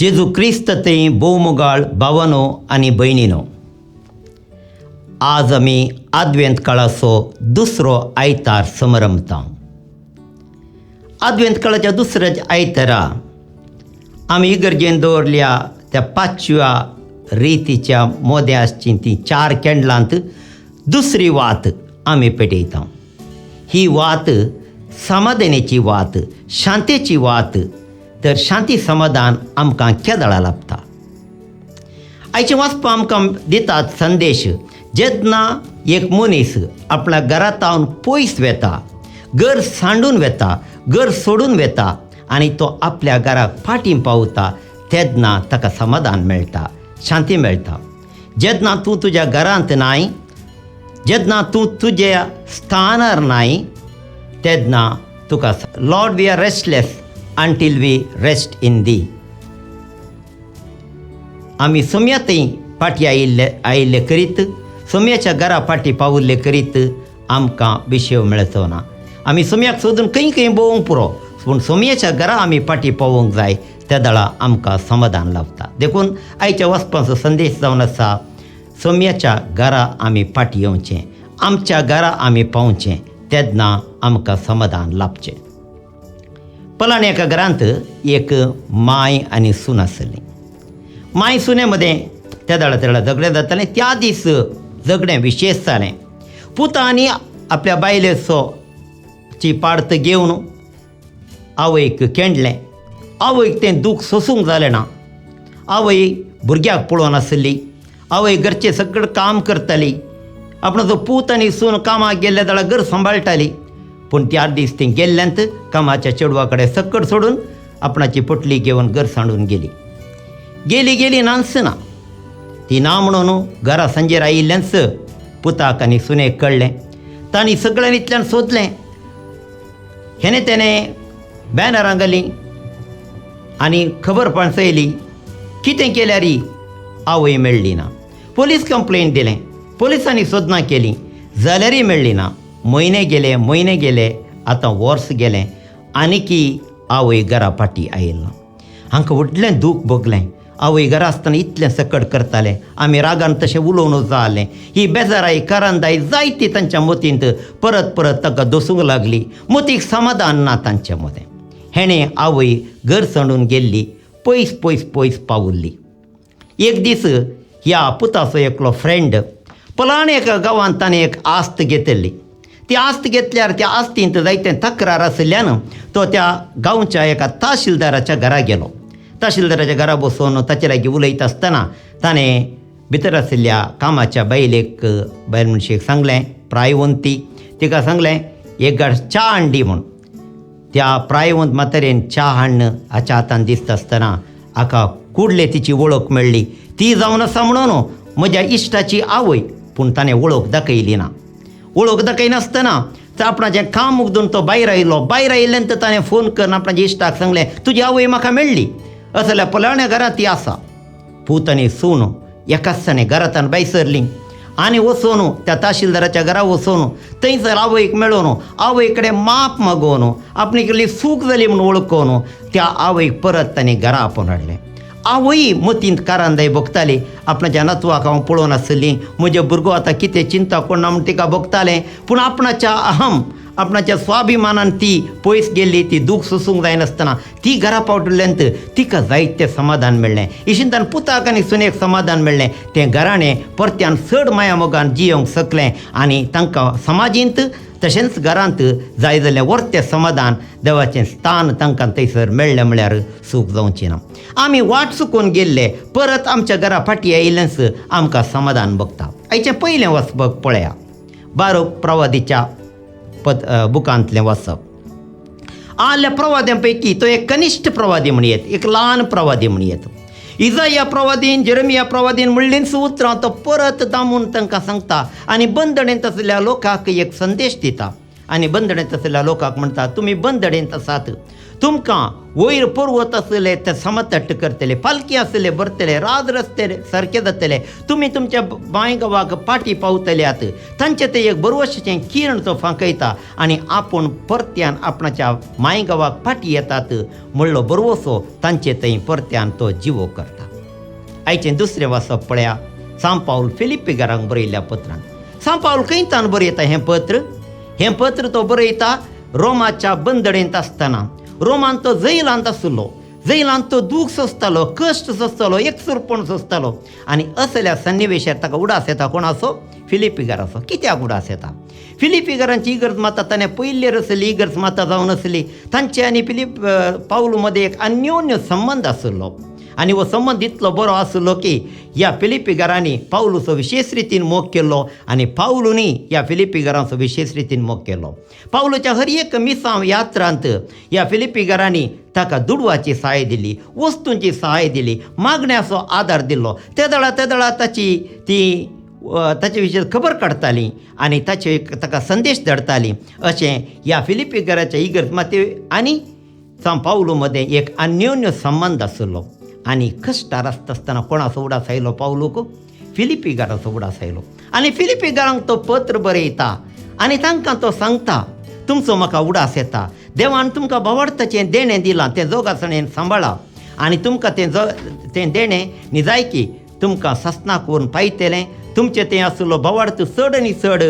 जेजू क्रिस्त थंय भोवमोगाळ भावानो आनी भयणीनो, आज आमी आदवेंत काळाचो दुसरो आयतार समरंभता. आदवेंत काळाच्या दुसऱ्या आयतारा आमी इगर्जेन दवरल्या त्या पांचव्या रितीच्या मोद्या आसची ती चार कॅन्डलांत दुसरी वात आमी पेटयता. ही वात समाधानाची वात, शांतेची वात. तर शांती समाधान आमकां केदळा लाभता. आयचें वाचपा आमकां दितात संदेश, जेन्ना एक मनीस आपल्या घरांत पयस वेता, घर सांडून वेता, घर सोडून वेता आनी तो आपल्या घराक फाटीं पावता तेन्ना ताका समाधान मेळटा, शांती मेळटा. जेन्ना तूं तुज्या घरांत नाय, जेन्ना तूं तुज्या स्थानार नाय, तेन्ना तुका Lord we are restless until we rest in thee. आमी सोम्या थंय फाटीं आयिल्ले करीत, सोम्याच्या घरा फाटीं पाविल्ले करीत आमकां विशय मेळचो ना. आमी सोम्याक सोदून खंय खंय भोंवूंक पुरो, पूण सोम्याच्या घरा आमी फाटीं पावोवंक जाय, त्या दळा आमकां समाधान लाभता. देखून आयच्या वचपाचो संदेश जावन आसा, सोम्याच्या घरा आमी फाटीं येवचें, आमच्या घरा आमी पावचें, तेन्ना आमकां समाधान लाभचें. पलान एका घरांत एक माय आनी सून आसली. माय सुने मदें त्या दळा तेदळा झगडें जातालें. त्या दीस झगडें विशेश जालें. पुतांनी आपल्या बायलेचो ची पार्त घेवन आवयक केंडलें. आवयक तें दूख सोसूंक जालें ना. आवय भुरग्याक पळोवन आसली, आवय घरचें सगळें काम करताली, आपणाचो पूत आनी सून कामाक गेल्ल्या जाल्यार घर सांबाळटाली. पूण त्या दीस ती गेल्ल्यांत कामाच्या चेडवा कडेन सक्कड सोडून आपणाची पोटली घेवन घर सांडून गेली. गेली गेली नाच ना ती ना म्हणून घरा सांजेर आयिल्ल्यानच पुताक आनी सुनेक कळ्ळें. तांणी सगळ्यांनी इतल्यान सोदलें, हेणे तेणें बॅनरां घालीं आनी खबर पाणसयली. कितें केल्यार आवय मेळ्ळी ना. पोलीस कंप्लेन दिलें, पोलिसांनी सोदनां केली जाल्यारय मेळ्ळी ना. म्हयने गेले, म्हयने गेले, आतां वर्स गेलें, आनीकी आवय घरा फाटीं आयल ना. हांकां व्हडलें दूख भोगलें. आवय घरा आसतना इतलें सकट करतालें, आमी रागान तशें उलोवनूच जालें. ही बेजाराय करांदाय जायती तांच्या मतींत परत परत ताका दसूंक लागली. मतीक समाधान ना तांच्या मदें. हेणें आवय घर सांडून गेल्ली, पयस पयस पयस पावुल्ली. एक दीस ह्या पुताचो एकलो फ्रेंड पलाण एका गांवांत ताणें एक आस्त घेतिल्ली. ती आस्त घेतल्यार त्या आस्तींत जायते तक्रार आशिल्ल्यान तो त्या गांवच्या एका तहसीलदाराच्या घरा गेलो. तहसीलदाराच्या घरा बसून ताचे लागीं उलयता आसतना ताणें भितर आशिल्ल्या कामाच्या बायलेक, बायल मनशेक सांगलें, प्रायवंती तिका सांगलें एक गाड च्या हाडली म्हूण. त्या प्रायवंत म्हातारेन च्या हाडून हाच्या हातान दिसता आसतना हाका कुडले तिची वळख मेळ्ळी. ती जावन आसा म्हणून म्हज्या इश्टाची आवय, पूण ताणें वळख दाखयली ना. वळख दाखयनासतना तर आपणाचें काम उगदून तो भायर आयलो. भायर आयिल्ल्यान तर ताणें फोन करून आपणाच्या इश्टाक सांगलें, तुजी आवय म्हाका मेळ्ळी, असल्या पलाण्या घरांत ती आसा. पूत आनी सून एकाच ताणें घरांत भायर सरलीं आनी वचून त्या तहसीलदाराच्या घरा वचून थंयसर आवयक मेळोवन आवय कडेन माप मागोवन आपणे केल्ली चूक जाली म्हूण वळखून त्या आवयक परत ताणें घरा आपोवन हाडलें. आवय मतींत कारांदाय भोगताली, आपणाच्या नातवाक हांव पळोवन आसली, म्हजे भुरगो आतां कितें चिंता कोण ना म्हूण तिका भोगतालें. पूण आपणाच्या अहम, आपणाच्या स्वाभिमानान ती पयस गेल्ली. ती दूख सोसूंक जायनासतना ती घरा पावटिल्ल्यान तिका जायतें समाधान मेळ्ळें. इशिंतान पुताक आनी सुनेक समाधान मेळ्ळें. तें घराणें परत्यान चड माया मोगान जियोंक शकलें आनी तांकां समाजींत तशेंच घरांत जाय जाल्यार वर्तें समाधान, देवाचें स्थान तांकां थंयसर मेळ्ळें म्हळ्यार सूख जावचें ना. आमी वाट चुकून गेल्ले परत आमच्या घरा फाटीं आयिल्ल्याच आमकां समाधान भोगता. आयचें पयलें वचपक पळया, बारोक प्रवादीच्या पद बुकांतलें वाचप. आल्या प्रवाद्यां पैकी तो एक कनिश्ठ प्रवादी म्हणयेत, एक ल्हान प्रवादी म्हणयेत. इजाया प्रवादीन, जेरमिया प्रवादीन म्हणलींच उतरां तो परत दामून तांकां सांगता आनी बंदणेंत आशिल्ल्या लोकांक एक संदेश दिता आनी बंदणेंत आशिल्ल्या लोकांक म्हणटा, तुमी बंदणेंत आसात, तुमकां वयर पर्वत आसले ते समतट्ट करतले, पालकी आसले भरतले, राज रस्ते सारके जातले, तुमी तुमच्या बांय गांवाक पाटी पावतल्यात. तांचे ते एक बरवशाचें किरण तो फांकयता आनी आपूण परत्यान आपणाच्या माय गांवाक पाटी येतात म्हणलो बरवसो तांचे थंय परत्यान तो जिवो करता. आयचें दुसरें वाचप पळया सांव पावल फिलिप्पीकारांक बरयल्ल्या पत्रान. सांव पावल खंयच्यान बरयता हें पत्र? हें पत्र तो बरयता रोमाच्या बंदडेंत आसतना. रोमान तो जैलांत आसलो, जैलांत तो दूख सोंसतालो, कश्ट सोंसतालो, एकसुरपण सोंसतालो आनी असल्या सन्निवेशार ताका उडास येता. कोणाचो? फिलिप्पीकाराचो. कित्याक उडास येता? फिलिप्पीकारांची इगर्ज माता ताणें पयली आसली इगर्ज माता जावन आसली. तांचे आनी फिलिप पावलू मदें एक अन्योन्य संबंद आशिल्लो आनी हो संबंद इतलो बरो आशिल्लो की ह्या फिलिप्पीकारांनी पावलूचो विशेश रितीन मोग केल्लो आनी पावलूनी ह्या फिलिप्पीकारांचो विशेश रितीन मोग केल्लो. पावलूच्या हर एक मिसांव यात्रांत ह्या फिलिप्पीकारांनी ताका दुडवाची सहाय दिली, वस्तूंची सहाय दिली, मागण्याचो आदार दिलो. तेदळा तेदळा ताची ती ताचे विशीं खबर काडटाली आनी ताचे ताका संदेश धाडटाली. अशें ह्या फिलिप्पीकाराच्या इगर्ज माते आनी सांव पावलू मदें एक अन्योन्य संबंद आशिल्लो. आनी कश्टार आसता आसतना कोणाचो उडास आयलो पावलूक? फिलिप्पीकाराचो उडास आयलो आनी फिलिप्पीकारांक तो पत्र बरयता आनी तांकां तो सांगता, तुमचो म्हाका उडास येता, देवान तुमकां भावार्थाचें देणें दिलां तें जोगासणेन सांबाळा आनी तुमकां तें तें देणें निजायकी तुमकां सासणाक व्हरून पायतलें. तुमचें तें आशिल्लो भावार्थ चड आनी चड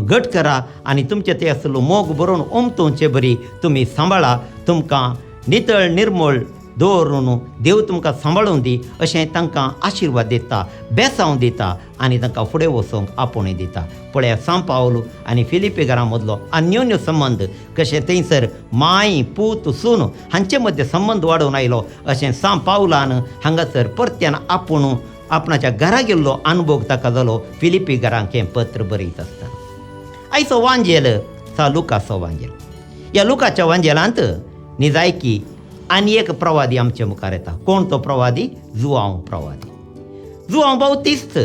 घट करा आनी तुमचें तें आशिल्लो मोग बरोवन ओमतोवचे बरी तुमी सांबाळा, तुमकां नितळ निर्मळ दवरून देव तुमकां सांबाळून दी अशें तांकां आशिर्वाद दिता, बेसांव दिता आनी तांकां फुडें वचूंक आपोवणें दिता. पळया सांव पावल आनी फिलिप्पीकारां मदलो अन्योन्य संबंद कशें थंयसर माय पूत सून हांचे मदीं संबंद वाडोवन आयलो अशें सांव पावलान हांगासर परत्यान आपूण आपणाच्या घरा गेल्लो अनुभव ताका जालो फिलिप्पीकारांक हें पत्र बरयत आसतना. आयचो वांजेल सा लुकाचो वांजेल. ह्या लुकाच्या वांजेलांत निजायकी आनी एक प्रवादी आमचे मुखार येता. कोण तो प्रवादी? जुआंव प्रवादी, जुआंव बाउतिस्त.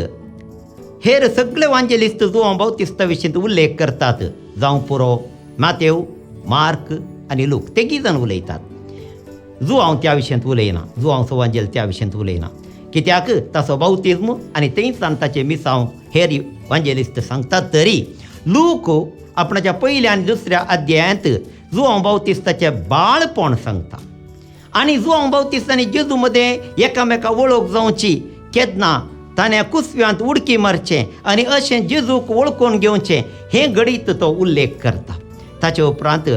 हेर सगळे वांजेलिस्त जुआंव बाउतिस्ता विशीं उल्लेख करतात, जावं पुरो मातेव, मार्क आनी लूक तेगी जाण उलयतात. जुआंव त्या विशयांत उलयना, जुआंवचो वांजेल त्या विशयांत उलयना, कित्याक ताचो बाउतिज्म आनी थंयसान ताचें मिसांव हेर वांजेलिस्त सांगतात. तरी लूक आपणाच्या पयल्या आनी दुसऱ्या अध्यायांत जुआंव बाउतिस्ताचें बाळपण सांगता आनी जुआंव बाउतिस्त आनी जेजू मदें एकामेका वळख जावची केन्ना ताणें कुसव्यांत उडकी मारचें आनी अशें जेजूक वळखून घेवचें हें घडीत तो उल्लेख करता. ताचे उपरांत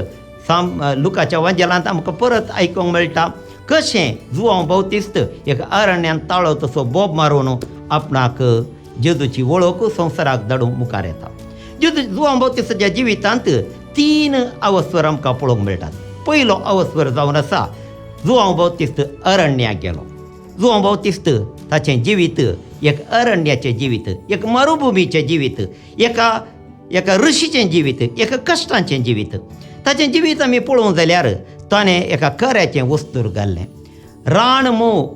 साम लुकाच्या वांजेलांत आमकां परत आयकूंक मेळटा कशें जुआंव बाउतिस्त एक अरण्यांत ताळो तसो बोब मारून आपणाक जेजूची वळख संवसाराक धाडूंक मुखार येता. जेजू जुआंव बाउतिस्ताच्या जिवितांत तीन अवस्वर आमकां पळोवंक मेळटात. पयलो अवस्वर जावन आसा जुआंव बाउतिस्त अरण्याक गेलो. जुआंव बाउतिस्त ताचें जिवीत एक अरण्याचें जिवीत, एक मरुभुमीचें जिवीत, एका एका ऋषीचें जिवीत, एका कश्टांचें जिवीत. ताचें जिवीत आमी पळोवंक जाल्यार ताणें एका कऱ्याचें वस्तूर घाल्लें, रान मोव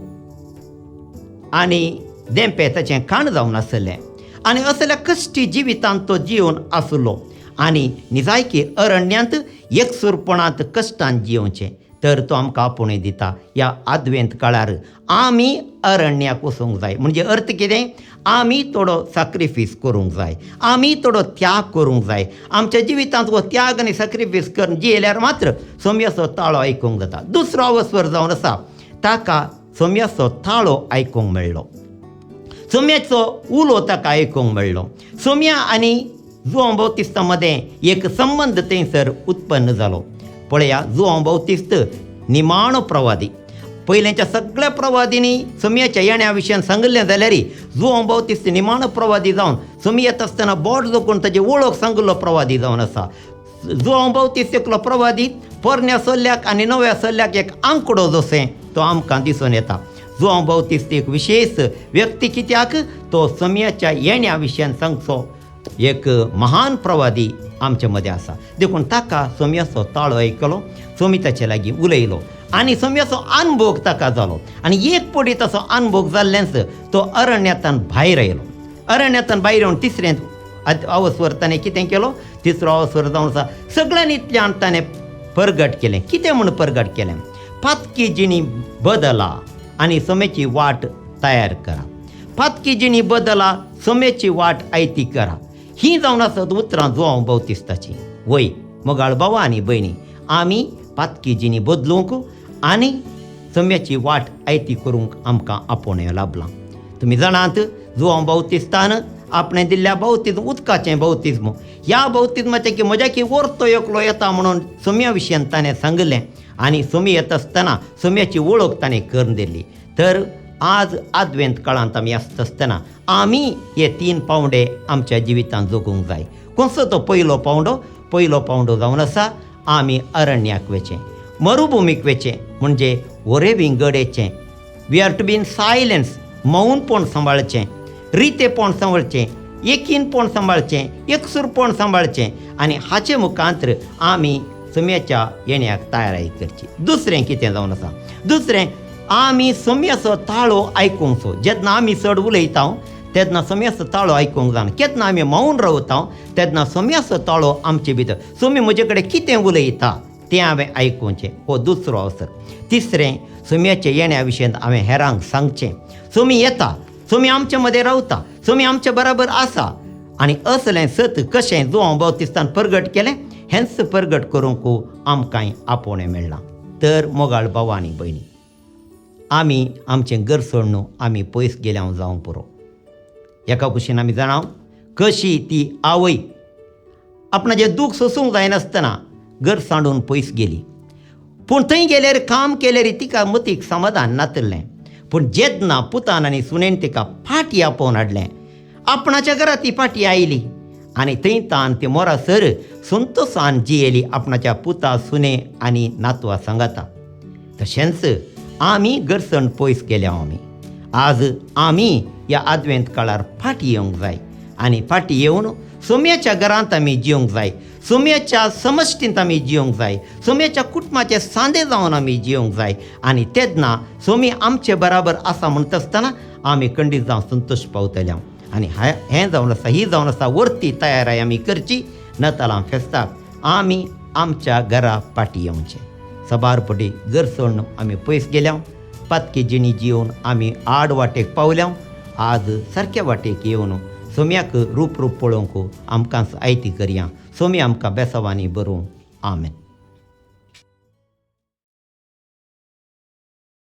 आनी देंपे ताचें खाण जावन आसलें आनी असल्या कश्टी जिवितांत तो जिवन आसलो आनी निजायकी अरण्यांत एकसूरपणांत कश्टान जियोवचें तर तो आमकां आपोवणें दिता. ह्या आदवेंत काळार आमी अरण्याक वचूंक जाय. म्हणजे अर्थ कितें? आमी थोडो साक्रिफीस करूंक जाय, आमी थोडो त्याग करूंक जाय. आमच्या जिवितांत हो त्याग आनी साक्रिफीस करून जियेल्यार मात्र सोम्याचो ताळो आयकूंक जाता. दुसरो अवस्वर जावन आसा ताका सोम्याचो ताळो आयकूंक मेळ्ळो, सोम्याचो उलो ताका आयकूंक मेळ्ळो. सोम्या आनी जुआंव बाउतिस्ता मदें एक संबंद थंयसर उत्पन्न जालो. पळया जुआंव बाउतिस्त निमाणो प्रवादी. पयल्याच्या सगळ्या प्रवादींनी सोम्याच्या येण्या विशयान सांगिल्लें जाल्यार जुआंव बाउतिस्त निमाणो प्रवादी जावन सोमी येता आसतना बोट जोखून ताची वळख सांगिल्लो प्रवादी जावन आसा. जुआंव बाउतिस्त एकलो प्रवादी पोरण्या सल्ल्याक आनी नव्या सल्ल्याक एक आंकडो जशें तो आमकां दिसून येता. जुआंव बाउतिस्त एक विशेश व्यक्ती, कित्याक तो सोम्याच्या येण्या विशयान सांगचो एक महान प्रवादी आमचे मदें आसा. देखून ताका सोम्याचो ताळो आयकलो, सोमी ताचे लागीं उलयलो आनी सोम्याचो अनभोग ताका जालो आनी एक पडी ताचो अनभोग जाल्ल्यान तो अरण्यांतल्यान भायर आयलो. अरण्यांतल्यान भायर येवन तिसरें अवस्वर ताणें कितें केलो? तिसरो अवस्वर जावन आसा सगळ्यांनी इतल्यान ताणें परगट केलें. कितें म्हूण परगट केलें? पातकी जिणी बदला आनी सोम्याची वाट तयार करा. पातकी जिणी बदला, सोम्याची वाट आयती करा. ही जावन आसत उतरां जुवांव बाउतिस्ताची. वय मोगाळ भावा आनी भयणी, आमी पातकी जिणी बदलूंक आनी सोम्याची वाट आयती करूंक आमकां आपोवणें लाभलां. तुमी जाणात, जुवांव बाउतिस्तान आपणें दिल्ल्या बाउतिज्म, उदकाचें बाउतिज्म, ह्या बाउतिज्माचें की म्हज्या की वर्तो एकलो येता म्हणून सोम्या विशयान ताणें सांगलें आनी सोमी येता आसतना सोम्याची वळख ताणें करून दिली. तर आज आदवेंत काळांत आमी आसता आसतना आमी हे 3 पावंडे आमच्या जिवितांत जगूंक जाय. कोणसो तो पयलो पावंडो? पयलो पावंडो जावन आसा आमी अरण्याक वेचें, मरुभुमीक वेचें, म्हणजे ओरेवी गडेचें. We are to be in silence. मौनपण सांबाळचें, रितेपण सांबाळचें, एकीनपण सांबाळचें, एकसूरपण सांबाळचें आनी हाचे मुखांतर आमी सोम्याच्या येण्याक तयारी करची. दुसरें कितें जावन आसा? दुसरें, आमी सोम्याचो ताळो आयकूंक. जेन्ना आमी चड उलयता तेन्ना सोम्याचो ताळो आयकूंक जायना. केन्ना आमी मौन रावता तेन्ना सोम्याचो ताळो आमचे भितर, सोमी म्हजे कडेन कितें उलयता तें हांवें आयकुचें. हो दुसरो अवसर. तिसरें, सोम्याच्या येण्या विशयांत हांवें हेरांक सांगचें. सोमी येता, सोमी आमचे मदें रावता, सोमी आमचे बराबर आसा आनी असलें सत कशें जुवांव बाउतिस्तान परगट केलें हेंच परगट करूंक आमकांय आपोवणें मेळ्ळां. तर मोगाळ भावा आनी भयणी, आमी आमचें घर सोडून आमी पयस गेल्या जावंक पुरो. एका कुशीन आमी जाणां कशी ती आवय आपणाचें दूख सोसूंक जायनासतना घर सांडून पयस गेली. पूण थंय गेल्यार काम केल्यार तिका मतीक समाधान नातिल्लें. पूण जेन्ना पुतान आनी सुनेन तिका फाटी आपोवन हाडलें, आपणाच्या घरा ती फाटी आयली आनी थंय तान ती मोरासर संतोसान जियेली आपणाच्या पुता, सुने आनी नातवा सांगाता. तशेंच आमी घरसण पयस गेल्या. आमी आज आमी ह्या आदवेंत काळार फाटी येवंक जाय आनी फाटी येवन सोम्याच्या घरांत आमी जिवंक जाय, सोम्याच्या समश्टींत आमी जिवंक जाय, सोम्याच्या कुटुंबाचे सांदे जावन आमी जिवंक जाय आनी तेन्ना सोमी आमचे बराबर आसा म्हणटा आसतना आमी खंडीत जावन संतोश पावतले. आनी हें जावन आसा, ही जावन आसा वर्ती तयाराय आमी करची. नतालां फेस्ताक आमी आमच्या घरा फाटी येवचें. सबार पटी घर सोडून आमी पयस गेल्या, पातकी जिणी जिवन आमी आड वाटेक पावल्या. आज सारक्या वाटेक येवन सोम्याक रूप रूप पळोवंक आमकां आयती करया. सोमी आमकां बेसावांनी बरोवं. आमेन.